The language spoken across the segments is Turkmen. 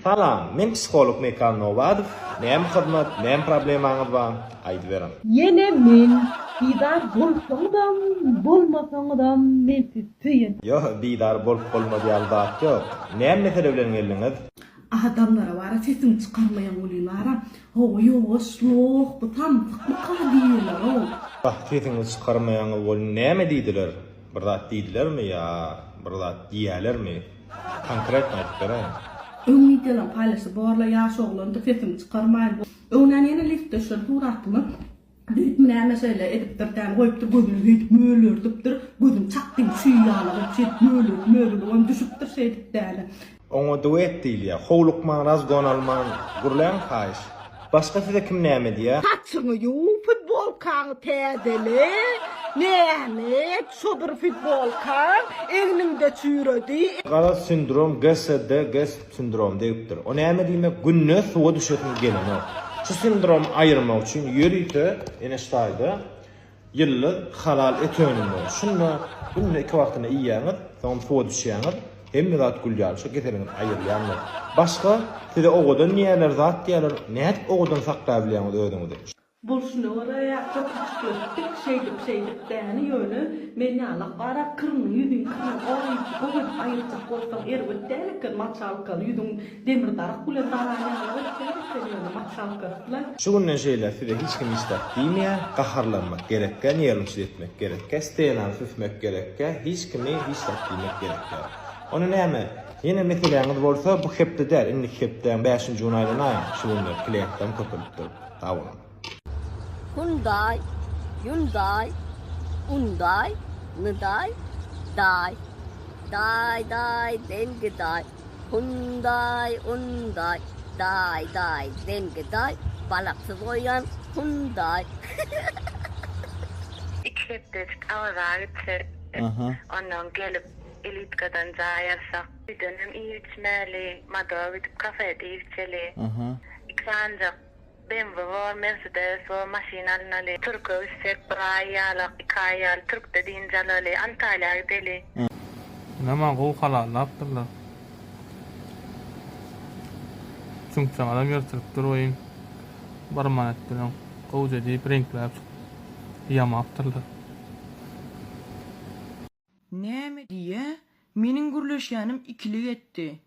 Salam, men psiholog Mekan Nowadow, näme hyzmat, näme problemaňyz bar, aýdyberiň. Ýene men, bizar bolsaňyzam, bolmasaňyzam men sizi söýen. Ýok, bizar bolup bolmaz ýaly zat ýok. Näme mesele bilen geldiňiz? Adamlara bara sesiňi çykarmaýaň welin bara, hawa ýuwaş loh bu samsykmyka diýerler-ow. Wah, sesiňi çykarmaýaňyz welin näme diýdiler? Bir zat diýdilermi ýa bir zat diýýälermi? Konkretno aýdyp beräýiň. Öň wideolaryňy paýlaşsa borla ýaş oglandyr sesiňi çykarmaýyn. Öňden ýene liftde düşen suratymy düýtmi näme şeýle edipdir däni goýupdyr gözüni şeýdip mölerdipdir gözüni çakdym çüý ýaly gylyp şeýdip mölerdip mölerdip düşüpdir şeýdip däni. Oňa duet diýilýär. Howlukman razgon alman gürläň haýyş. Başga size kim näme diýýär? Saçyňy ýuw, futbolkaňy täzele, näme et, şo bir futbolkaň egniňde çüýredi. Garaz sindrom GSD GS sindrom degipdir. O näme diýmek günde suwa düşesiň gelenok. Şu sindromy aýyrmak üçin ýörite ene şu taýda Ýyldyz halal et önümleri. Şunda günde iki wagtyna iýýäňiz, soňam suwa düşýäňiz, hemme zat gül ýaly, şo keseliňiz aýrylýandyr. Başga size owadan diýýärler, zat diýýärler, nädip owadan saklabilýäňiz özüňizi? Bolşuna görä ýa köpürjikletdik şeýdip şeýdip däni ýöne men ýalak bara kyryny ýüzüň kyryny gowy gowy edip aýyrjak bolsaň erbet däl eken maçalkaly ýüzüň Demir darak bilen daran ýaly etýär eken ýöne maçalkasy bilen. Şu günden şeýläk size hiç kim hiç zat diýmeýär, gaharlanmak gerekgä, nerwniçit etmek gerekgä, stenany süsmek gerekgä, hiç kimi hiç zat diýmek gerekgä. Onda näme, ýene meseläňiz bolsa bu hepde däl, indiki hepdäň bäşinji güni aýlanaýyň, şu günler kliýentlerim köpelipdir. Sag boluň. Hyundai, Hyundai, Undaý, Nydaý, Daý, Daý, daý, dengi daý. Hundaý, undaý, daý, daý, zeňgi daý, balaksyz goýýan hundaý. Iki hepdejik Awaza gitsek, ondan gelip Elitkadan jaý alsak, öýdenem iýip-içmäli, Mado gidip kafede iýip-içeli. Iki sanyjak BMW bor, Mercedes bor, maşyn alynaly. Türke gitsek bir aý ýalak, iki aý ýaly Türkde dynç alaly, Antalýa gideli. Ynama gowy halallapdyrlar. Çüňkjagazam ýyrtylypdyr welin bir manat bilen gowja diýip reňkläp ýamapdyrlar. Näme diýýä? Meniň gürleşýänim ikilik etdi.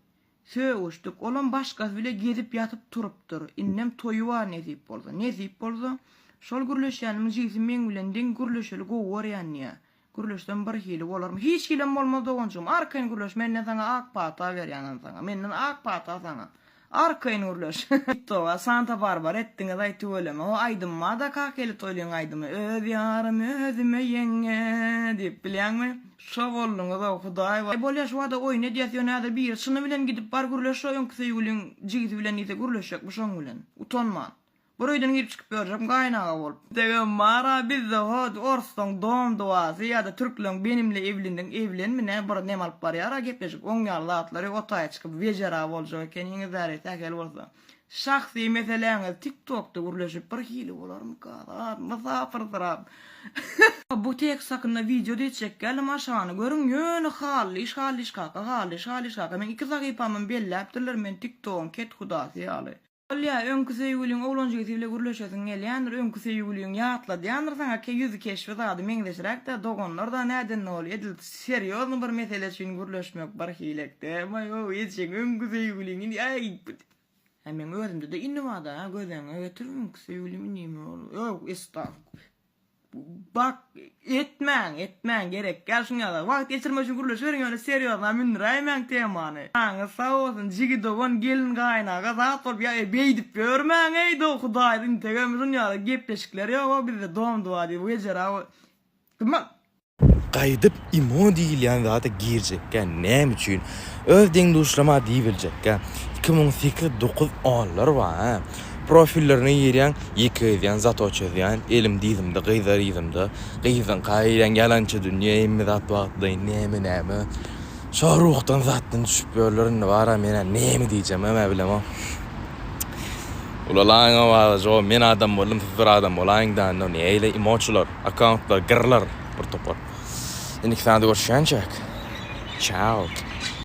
Sögüşdik. Olam başgasy bile gezip ýatyp turupdyr. Indem toýy bar nesip bolsa. Nesip bolsa, şol gürleşýänimiň jigisi meň bilen deň gürleşeli gowy görýän diýýä. Gürleşsem birhili bolarmy? Hiç hilem bolmaz doganjygym. Arkaýyn gürleş. Menden saňa ak pata berýän han saňa. Menden ak pata saňa. Arkaýyn gürleş. Toba Santa Barbara etdiňizaý tüweleme o aýdym bada Kakeli Toýlyň aýdymy öz ýarym özüme ýeňňe diýip bilýäňmi şo bolduňyzow hudaý Bolýa şu wada oýun edýäs ýöne häzir biri çyny bilen gidip bar gürleş şo öňki söýgüliň jigisi bilen diýse gürleşjekmi şoň bilen utanman. Bir öýden girip çykyp ýörjekmi gaýynaga bolup. Degem bara bizde hod orslaň dom duasy ýada türkleň benimle evlindiň evlenmi nä bir nem alyp barýara gepleşik oň ýaly zatlary o taýa çykyp wejera boljak ekeniňiz däli sähel bolsa şahsy meseläňiz tik tokda gürleşip bir hili bolarmyka zat mysapyrsyrap Bu tekst hakynda wideo da etjek däldim aşagyny görüň ýöne Hallyş Hallyş kaka Hallyş Hallyş kaka meň iki sahypamam belläpdirler men tik togyň kethudasy ýaly. Bolýa, öňki söýgüliň oglan jigisi bile gürleşesiň gelýändir, öňki söýgüliň ýatladýandyr saňa ke ýüzi keşbi zady meňzeşräk-dä doganlar-da nädende ol edil serýozny bir mesele üçin gürleşmek bir hilekdä maý-ow ejeň öňki söýgüliň indi äý Hä meň özümde-de ini barda hä gözeňe getir öňki söýgülim inimi ol ýok estag Bak etmäň etmäň gerek däl şuň ýaly wagt geçirmek üçin gürleşiberiň ýöne serýozna mündüräýmäň temany. Janyňyz sag bolsun jigi dogan gelin gaýynaga zat bolup ýa beýdip ýörmäň eý do hudaý integem şun ýaly gepleşikler ýoga bizde dom dua diýip wejera Gymmat. Gaýdyp imo diýilýän zada girjekkä näme üçin? Öz deň-duşlama diýibiljekkä 2008 dokuz onlar bar hä. Profillerine girýäň, ýeke gezýän, zato çözýän, elim dyzymda, gyzlar yzymda, gyzyňka girýäň, ýalançy dünýe, hemme zat wagtlaýyn, näme näme. Şo ruhdan zatdan düşüp ýörler indi bara menä näme diýjegimem-ä bilemok. Ulalaýyň owaza men adam boldum siz bir adam bolaýyň da indi näle imoçylar akkauntlar gyrlar bir topar. Indiki sanada görüşýänçäk. Çao.